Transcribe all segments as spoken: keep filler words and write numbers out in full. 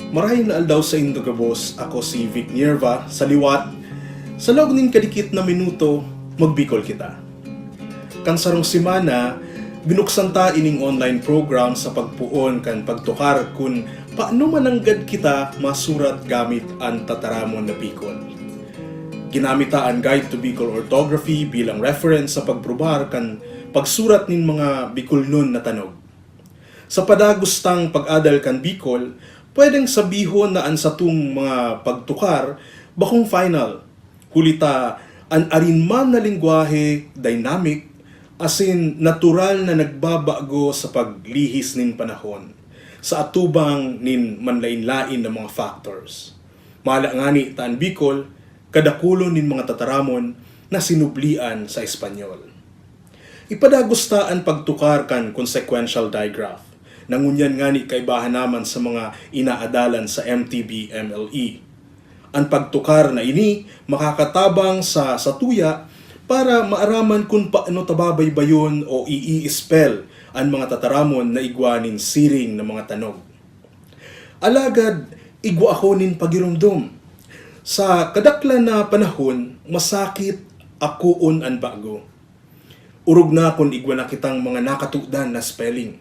Marahay na aldaw saindo gabos, ako si Vic Nierva. Sa liwat, sa laog nin kadikit na minuto, magbikol kita. Kan sarong semana, binuksan ta ining online program sa pagpoon kan pagtukar kun paano mananggad kita masurat gamit an tataramon na Bicol. Ginamit ta an Guide to Bicol Orthography bilang reference sa pagprobar kan pagsurat nin mga Bicolnon na tanog. Sa padagos tang pag-adal kan Bicol, pwedeng sabihon na an satong mga pagtukar bakong final, huli ta an arin man na lengwahe dynamic asin natural na nagbabago sa paglihis nin panahon, sa atubang nin manlaen-laen na mga factors. Mahala ngani ta an Bicol, kadakulon nin mga tataramon na sinublian sa Espanyol. Ipadagos ta an pagtukar kan consequential digraph, na ngunyan ngani kaibahan na man sa mga inaadalan sa M T B M L E. An pagtukar na ini makakatabang sa satuya para maaraman kun paano ta babaybayon o i-spell an mga tataramon na igwa nin siring na mga tanog. Alagad igwa ako nin pagiromdom. Sa kadaklan na panahon, masakit akoon an bago. Orog na kun igwa na kitang mga nakatudan na spelling.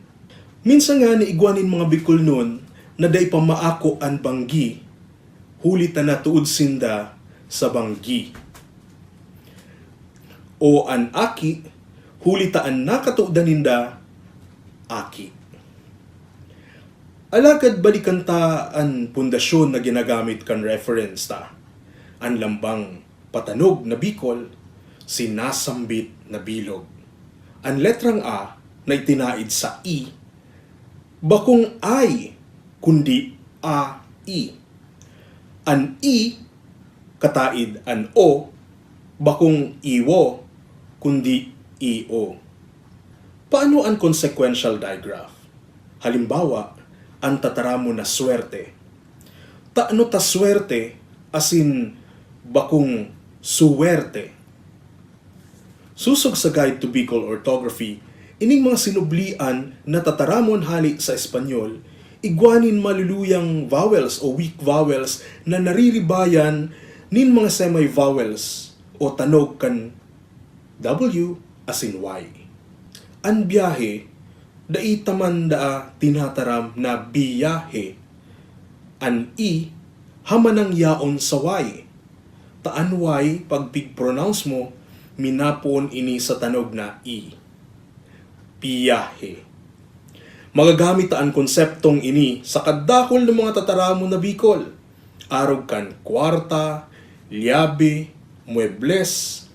Minsan ngani igwa nin mga Bicolnon na dai pa maako an banggi, huli ta natuod sinda sa banggi. O an aki, huli ta an nakatudan ninda, aki. Alagad balikan ta an pundasyon na ginagamit kan reference ta. An lambang patanog na Bicol, sinasambit na bilog. An letrang A na itinaed sa I, bakong ay, kundi A I. An I, kataed an O, bakong iwo, kundi I O. Paano an consequential digraph? Halimbawa, an tataramon na swerte. Tano ta swerte asin bakong suwerte? Sosog sa Guide to Bicol Orthography, ining mga sinublian na tataramon hale sa Espanyol, igwa nin maluluyang vowels o weak vowels na nariribayan nin mga semi-vowels o tanog kan W asin Y. An biyahe, dai ta man daa tinataram na biyahe. An I, hamanang yaon sa Y. Ta an Y, pag pig-pronounce mo, minapoon ini sa tanog na I. Biyahe. Magagamit ta an konseptong ini sa kadakul na mga tataramon na Bicol, arog kan kwarta, liyabe, muebles,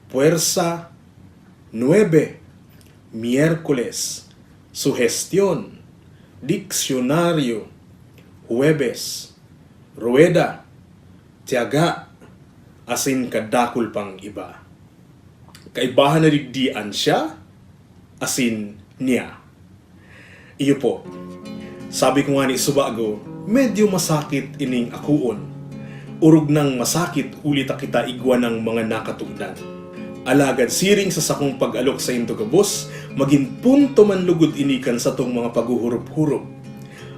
puwersa, nuebe, miyerkules, suhestyon, diksyonaryo, huwebes, ruweda, tiyaga, asin kadakul pang iba. Kaibahan na digdi an siya asin niya. Iyo po. Sabi ko ngani subago, medyo masakit ining akoon. Orog nang masakit huli ta kita igwa nang mga nakatudan. Alagad siring sa sakong pag-alok saindo gabos, magin punto man lugod ini kan satong mga paghuhurop-hurop,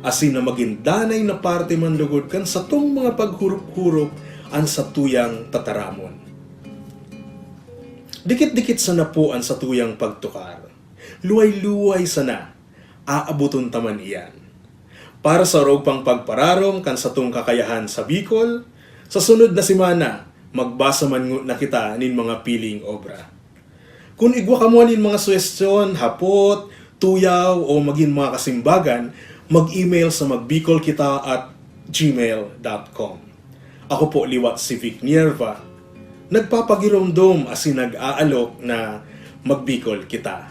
asin na magin danay na parte man lugod kan satong mga paghuhurop-hurop an satuyang tataramon. Dikit-dikit sana po an satuyang pagtukar. Luway-luway sana, aaboton ta man iyan. Para sa orog pang pagpararom kan satong kakayahan sa Bicol, sa sunod na semana, magbasa man ngona kita nin mga piling obra. Kun igwa kamo nin mga suhestyon, hapot, tuyaw, o magin mga kasimbagan, mag-email sa magbicolkita at gmail dot com. Ako po liwat si Vic Nierva, nagpapagiromdom asin nag-aalok na magbikol kita.